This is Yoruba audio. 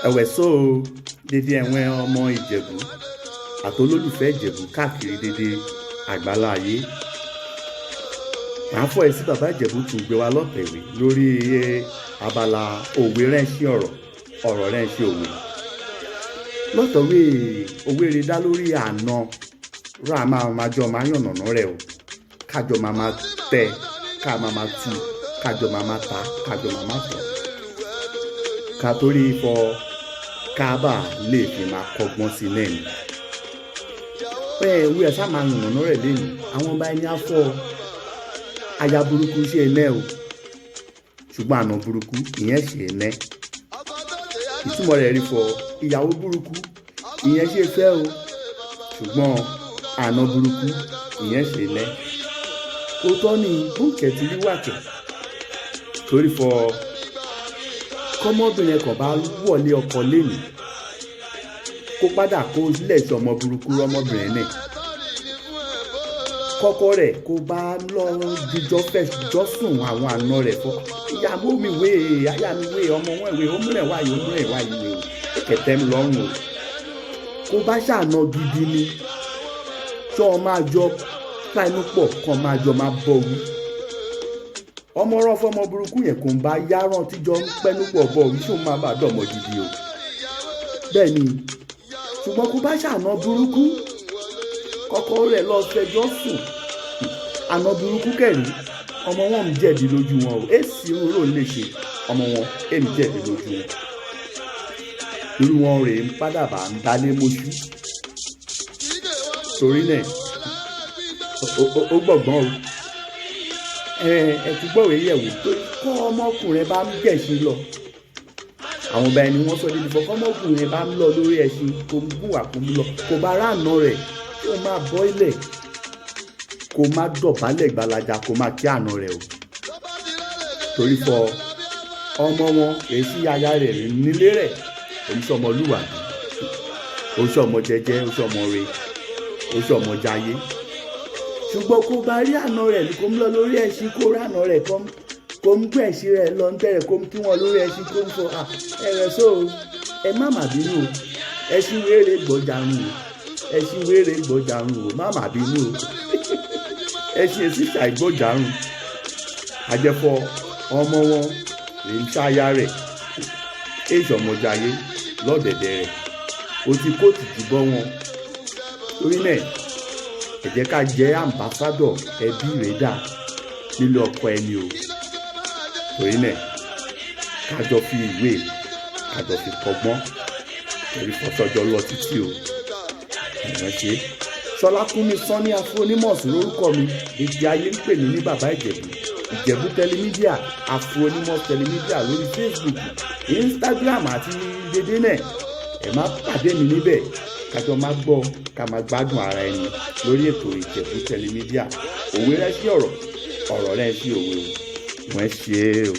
Ẹ̀wẹ̀ só o, dédé ẹ̀wọ̀n ọmọ Ìjẹ̀bú àtolólùfẹ́ Ìjẹ̀bú káàkiri dédé àgbálá ayé. Màá fọ́ ẹ sí bàbá Ìjẹ̀bú tún gbé wa lọ́tẹ̀wé lórí abala òwe rẹ́ńṣí ọ̀rọ̀, ọ̀rọ̀ rẹ́ńṣí òwe. Lọ́tọ̀wé òwe rẹ̀ dá lórí àna rà máa máa jọ máa yànnàná rẹ̀ o. Kájọ máa máa tẹ, ká máa máa tu, kájọ máa máa ta, kájọ máa máa tọ̀. Ká torí fọ kábà lè fi máa kọ́gbọ́n sí náà ni. Bẹ́ẹ̀ wí ẹ̀ sá máa yànnàná rẹ̀ lẹ́yìn. Àwọn ọba ẹni á fọ́ aya burúkú ṣe é nẹ́ o. Ṣùgbọ́n àna burúkú ìyẹn ṣe é nẹ́. Ìtumọ̀ rẹ̀ rí fọ ìyàwó burúkú ìyẹn ṣe fẹ́ o. Ṣùgbọ́n àna burúkú ìyẹn ṣe é nẹ́. Òótọ́ ni bóńkẹ́ ti rí wàkẹ̀. Torí fọ kọ́mọbìnrin kan bá wọlé ọkọ lénìí kó padà kó lẹ̀ṣọ́ ọmọ burúkú rọ́mọbìnrin náà. Kọ́kọ́ rẹ̀ kó bá lọ jíjọ́ fẹjọ́ sùn àwọn àna rẹ̀ fọ. Ìyàwó mi wé, aya mi wé, ọmọ wọn wé, ó múlẹ̀ wáyé, ó múlẹ̀ wáyé wé o. Kẹ̀tẹ́ mi lọ́rùn o. Kó bá ṣàna gidi ni, ṣé ọ máa jọ ká inú pọ̀ kàn máa jọ máa bọ̀ wí. Ọmọ rán fọmọ burúkú yẹn kò ń bá yáràn tíjọ ń pẹ́nu pọ̀ bọ̀ wí ṣó máa bá dọ̀mọ́ gidi o. Bẹ́ẹ̀ ni, ṣùgbọ́n kó bá ṣàna burúkú, kọ́kọ́ rẹ̀ lọ fẹjọ́ sùn. Àna burúkú kẹ̀rí, ọmọ wọn ń jẹ̀bi lójú wọn o. Èsì irun rò lè ṣe ọmọ wọn èmi jẹ̀bi lójú wọn. Irú wọn rèé ń padà bá ń dálé mọ́ṣú. Torí náà, ó gbọ̀gbọ́n o. Ẹ tún gbọ́wé yẹ̀wò torí kọ́ ọmọkùnrin bá ń gẹ̀ṣin lọ. Àwọn ọba ẹni wọ́n sọ débi fọ kọ́mọkùnrin bá ń lọ lórí ẹṣin kó ń gùn wà kó ń lọ kó bá ráàna rẹ̀ kí ó máa bọ́ ilẹ̀ kó má dọ̀bálẹ̀ gbalaja kó má kí àna rẹ̀ o. Torí fọ ọmọ wọn èsì aya rẹ̀ nílé rẹ̀ oníṣọ́mọlúwàbí, oníṣọ́mọ jẹ́jẹ́, oníṣọ́mọ re, oníṣọ́mọ jayé. Ṣùgbọ́n kó bá rí àna rẹ̀ kó ń lọ lórí ẹṣin kó rí àna rẹ̀ kó ń gbé ẹṣin rẹ̀ lọ ń tẹ̀rẹ̀ kó ń kí wọn lórí ẹṣin kó ń fọ ẹ̀rẹ̀ só o. Ẹ má mà bínú o. Ẹṣin wéré gbọ́jàrún o. Ẹṣin wéré gbọ́jàrún o. Má mà bínú o. Ẹṣin èsì ṣàìgbọ́jàrún. Àjẹfọ ọmọ wọn rèé ń ṣáyà rẹ̀. Èṣù ọmọjayé lọ́dẹ̀dẹ̀ rẹ̀. O ti kóòtù jù bọ́ wọn. Torí náà, ẹ jẹ́ ká jẹ́ ambassador ẹbí rẹ̀ dà nílé ọkọ ẹni o. Torí náà, ká jọ fi ìwé, ká jọ fi kọ́gbọ́n. Torí fọ́sọ́jọ́ lọ títí o. Ìyẹn ṣe. Ṣọlákúnmi Sanni Afronímọ̀sí lórúkọ mi. Èdè ayé ń pè mí ní Bàbá Ìjẹ̀bú. Ìjẹ̀bú Tẹlimídíà, Afronímọ̀sí Tẹlimídíà lórí Facebook, Instagram àti dédé náà. Ẹ má pàdé mi níbẹ̀. Kájọ máa gbọ́, ká máa gbádùn ara ẹni lórí ètò Ìjẹ̀bú Tẹlimídíà. Òwe rẹ sí ọ̀rọ̀, ọ̀rọ̀ rẹ sí òwe o. Wọ́n ṣe é o.